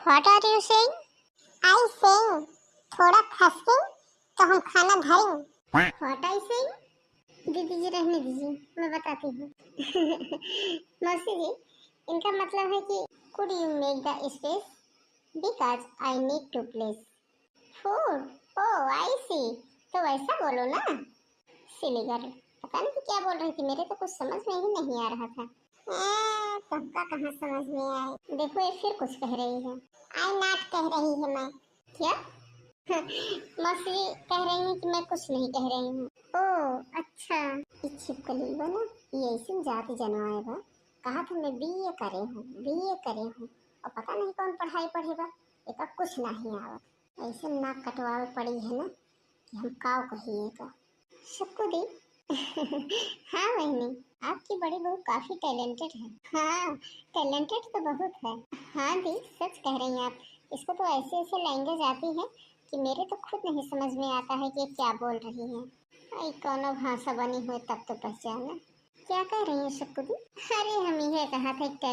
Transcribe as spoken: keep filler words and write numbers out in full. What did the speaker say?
What are you saying? I saying, थोड़ा फंसें तो हम खाना धरें। What I saying? दीदी जी, रहने दीजिए, मैं बताती हूँ। मौसी जी, इनका मतलब है कि could you make the space because I need to place food। Oh, I see। तो वैसा बोलो ना। Silly girl, पता नहीं क्या बोल रही थी, मेरे तो कुछ समझ में ही नहीं आ रहा था। ए, तुमका कहाँ समझ में आए? देखो, ये फिर कुछ कह रही है। I not कह रही है मैं। क्या? मौसी कह रही हूँ कि मैं कुछ नहीं कह रही हूँ। ओ, अच्छा। ये छिपकली बा ना, ये ऐसे जाति जनवाए बा। कहा था मैं बीए करे हूँ, बीए करे हूँ, और पता नहीं कौन पढ़ाई पढ़े बा, एका कुछ नहीं आवत। ऐसे नाक कटवावे पड़ी है ना कि हम काव कहिए का। शक्कू दी। हाँ बहनी, आपकी बड़ी बहू काफी talented है। हाँ, talented तो बहुत है। हाँ दी, सच कह रही हैं आप। इसको तो ऐसे ऐसे लैंग्वेज आती है कि मेरे तो खुद नहीं समझ में आता है कि ये क्या बोल रही है। आई, कौनो भाषा बनी हुई तब तो पहचाने। क्या कह रही हैं शक्कू दी? अरे, हम यह कहा था, टैल